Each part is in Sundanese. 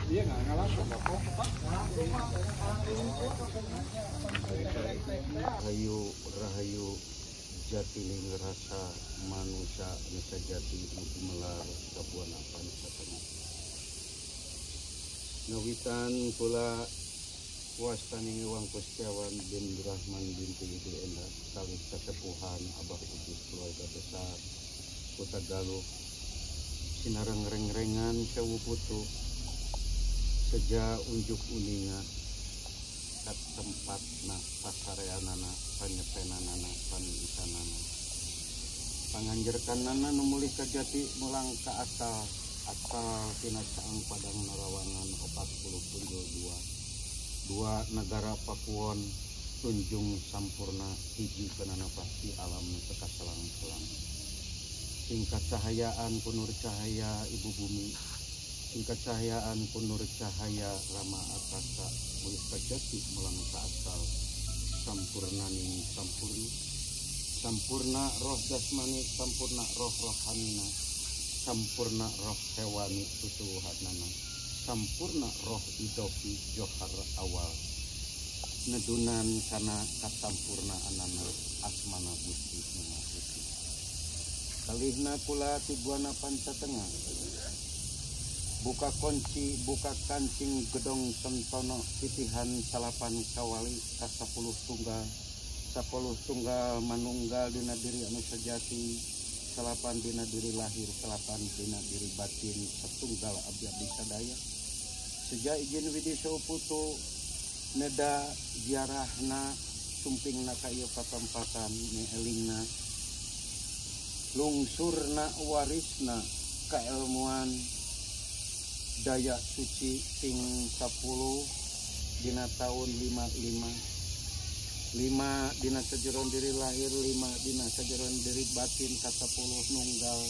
Iya nggak langsung bapak. Rahayu rahayu jatining rasa manusia nusa jati nu gumelar ka buana pancatengah. Ngawitan kula wastani Wang Kustiawan bin Rahman binti Ibu Endah kalih kasepuhan Abah Ujus keluarga besar Kota Galuh sinareng reng-rengan sewu putu seja unjuk uninga kat tempatna pasareanana panyepenanana paniisanana panganjerkanana nu mulih ka jati mulang ka asal asal tina caang Padang Narawangan 40 punjul 2 dua negara Pakuwon tunjung sampurna hiji kenana pasti alam nu teu kaselang-selang tingkat cahayaan punur cahaya ibu bumi tingkat cahayaan punur cahaya Rama Akasa mulih ka jati mulang ka asal sampurnaning sampurna sampurna roh jasmani sampurna roh rohanina sampurna roh hewani tutuhanana sampurna roh idofi johar awal nedunan kana kasampurnaanana asmana Gusti Nu Maha Suci. Kalihna kula ti Buana Pancatengah buka kunci buka kancing gedong sentono titihan salapan kawali ka 10 tunggal 10 tunggal manunggal dina diri anu sejati salapan dina diri lahir salapan dina diri batin setunggal abdi-abdi sadaya sejak izin widi putu neda ziarahna sumpingna ka ieu patempatan mielingna lungsurna warisna kailmuan daya suci ping 10 dina tahun 55 5 dina sajeron diri lahir 5 dina sajeron diri batin ka 10 nunggal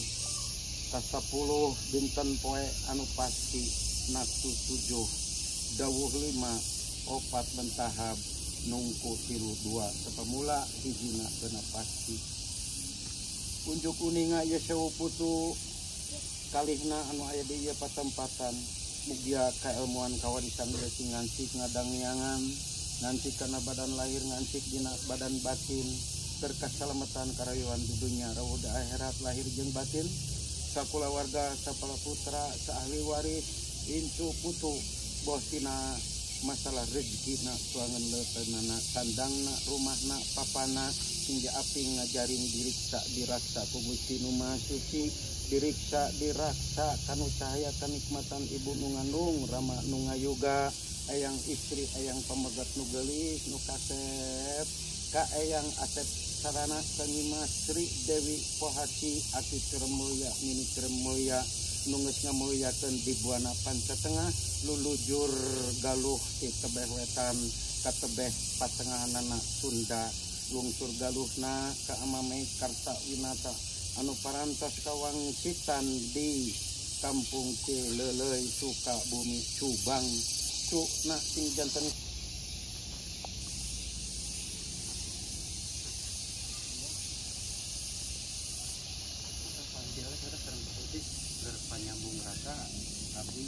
ka 10 dinten poe anu pasti naktu 7 dawuh 5 opat mentahab nungku 3 2 sapamula hijina kena pasti unjuk uninga ieu sewu putu kalihna anu aya di ieu patempatan mugia kailmuan kawarisan ieu sing ngancik ngadangyangan ngancik kana badan lahir ngancik dina badan batin keur kasalamatan karayuan di dunya rawuh di akhirat lahir jeung batin sakulawarga sapala putra saahli waris incu putu boh tina masalah rezekina tuangan leuteunana kandangna rumahna papana sing aping ngajarin diriksa diraksa ku Gusti Nu Maha Suci diriksa diraksa kanu cahaya kanikmatan ibu nu ngandung rama nu ngayoga eyang istri eyang pamegat nu geulis nu kasep ka eyang Asep Sarana Sanyimas Sri Dewi Pohati Aki Ceremulya Nini Ceremulya nu geus ngamulyakeun di Buana Pancatengah lulujur Galuh ti tebeh wetan ka tebeh patengahanana Sunda lungsur Galuhna ka Amamei Karta Winata anu parantos kawangsitan di Kampung Cileuleuy Sukabumi Subang cukna sing janten panyambung rasa abdi